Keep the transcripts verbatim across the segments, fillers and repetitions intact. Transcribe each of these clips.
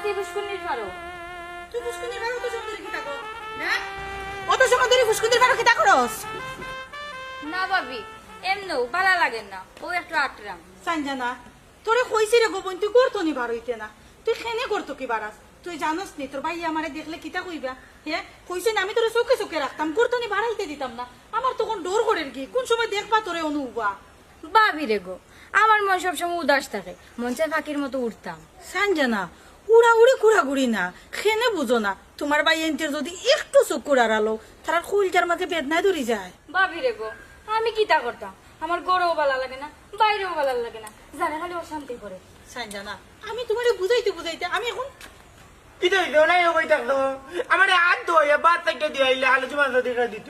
তুই ফুসকুনির পারো। তুই ফুসকুনির পারো, অত সময় ধরি কিতা কর? হ্যাঁ? অত সময় ধরি ফুসকুনির পারো কিতা করস? না ভাবি, এমনেউ ভালা লাগে না, অউ একটু আটরাম। সানজানা, তোরে কইছি রে গো বইন, তুই ঘর তনে বারইতে না। তুই কেনে ঘর থাকি বারস? তুই জানস নি তোর ভাইয়ে আমারে দেখলে কিতা কইবা? হে কইছে না, আমি তোরে চউখে চউখে রাখতাম, ঘর তনে বারইতে দিতাম না। আমার তখন ডর করের গি, কুন সময় দেখবা তোরে অনু উবা। ভাবি রে গো, আমার মন সবসময় উদাস থাকে, মন চায় পাখির মতো উড়তাম। সানজানা, উড়াউড়ি কুড়াকুড়ি না, কেনে বুঝো না। তুমার ভাইয়াইন্তর যুদি একটু চউখর আড়ালো, তারার কইলজার মাঝে বেদনায় ধরি যায়। ভাবি রে গো, আমি কিতা করতাম? আমার ঘরও ভালা লাগে না, বাইরেও ভালা লাগে না, জানে খালি অশান্তি করে। সানজানা, আমি তুমারে বুঝাইতে বুঝাইতে আমি এখন কিতা অইলো? নাই, ও কই থাকলো? আমারে আত ধইয়া ভাত চাইট্টা দিয়া আইলে আলু দি মাংস দি খাই দিত।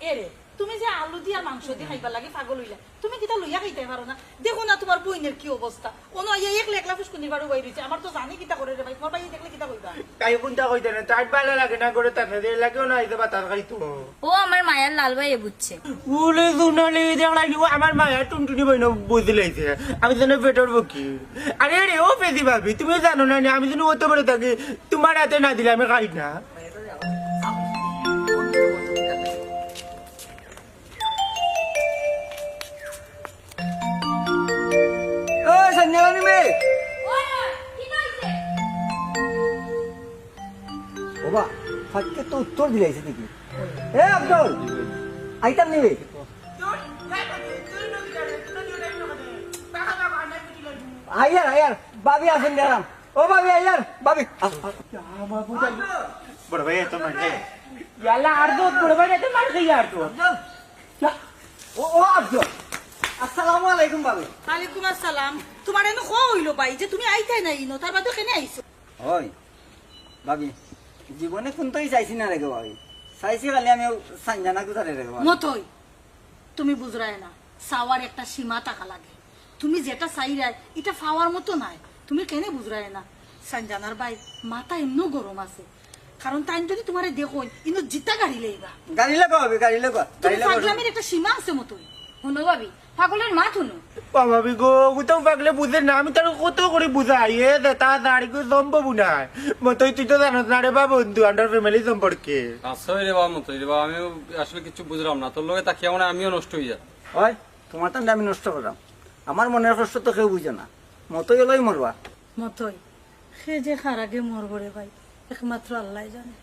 এরে, তুমি যে আলু দি আর মাংস দি খাইবার লাগি পাগল অইলা, তুমি কিতা লইয়া খাইতায় পারো না? দেখো না তুমার বইনর কি অবস্থা, অনো আইয়া একলা একলা ফুসকুনির বারো বই রইছে। আমার তো জানে কিতা করে রে ভাই, তুমার ভাইয়ে দেখলে কিতা কইবা? তাই কুনতা কইতে না, তার ভালা লাগে না, ঘরো তার সাথে লাগে না, আইতে বাতাস খাইতো। ও আমার মায়ার লাল ভাইয়ে বুঝছে। উলে দুনালি দেখলাই, ও আমার মায়ার টুনটুনি বইন বুঝি লাইছে। আমি যেন পেটর বকি। আরে রে, ও পেদি ভাবি, তুমি জানো না নি, আমি যেন অত বড় থাকি, তুমার আতে না দিলে আমি খাই না। ও সঞ্জয়নী মে। ওবা, ফাটকে তো উত্তর দিলাইছে দেখি। এ আব্দুল, আইতাম নি বে? আইয়ার, আইয়ার, ভাবি আছইন দেখরাম। ও ভাবি, আইয়ার, ভাবি। আ, আ। বড় ভাই, এত মার খাই। ইয়াল্লা, আর তো বড় ভাই, এত মার খাই আর তো। ও, ও আব্দুল। আসসালামু আলাইকুম ভাবি। ওয়ালাইকুম আসসালাম। তুমার এনো কওয়া অইলো ভাই যে তুমি আইতায় না ইনো, তার বাদে কেনে আইছো? ওই, ভাবি, জীবনে কুনতাউ চাইছি না রে গো ভাবি। চাইছি খালি আমি অউ সঞ্জনা গুজারে রে গো ভাবি। মতই, তুমি বুঝরায় না, চাওয়ার একটা সীমা থাকা লাগে। তুমি যেটা চাইরায়, ইটা পাওয়ার মতো নায়। তুমি কেনে বুঝরায় না? সঞ্জনার ভাইর মাথা এমনেউ গরম আছে, কারণ তাইন যুদি তুমারে দেখইন, ইনো জিতা গাড়ি লইবা। গাড়ি লাগা ভাবি, গাড়ি লাগা, তুমি গাড়ি লাগা। পাগলামির একটা সীমা আছে মতই। হুনো ভাবি, পাগলর মাত হুনো। ও ভাবি গো, অগুতাউ পাগলে বুঝে না, আমি তারে কত করি বুঝাই, এ যে তা দাড়ি কো সম্ভব নায়। মতই তুই তো জানস না রে বা বন্ধু, আমরার family সম্পর্কে। আচ্ছা রে বা মতই রে বা, আমিও আসলে কিচ্ছু বুঝরাম না, তোর লগে থাকিয়া মানে আমিও নষ্ট অইয়া। ওই, তুমার তানরে আমি নষ্ট কররাম? আমার মনর কষ্ট তো কেউ বুঝে না, মতই অইলেউ মরবা। মতই, কে যে কার আগে মরবো রে ভাই, একমাত্র আল্লায় জানে।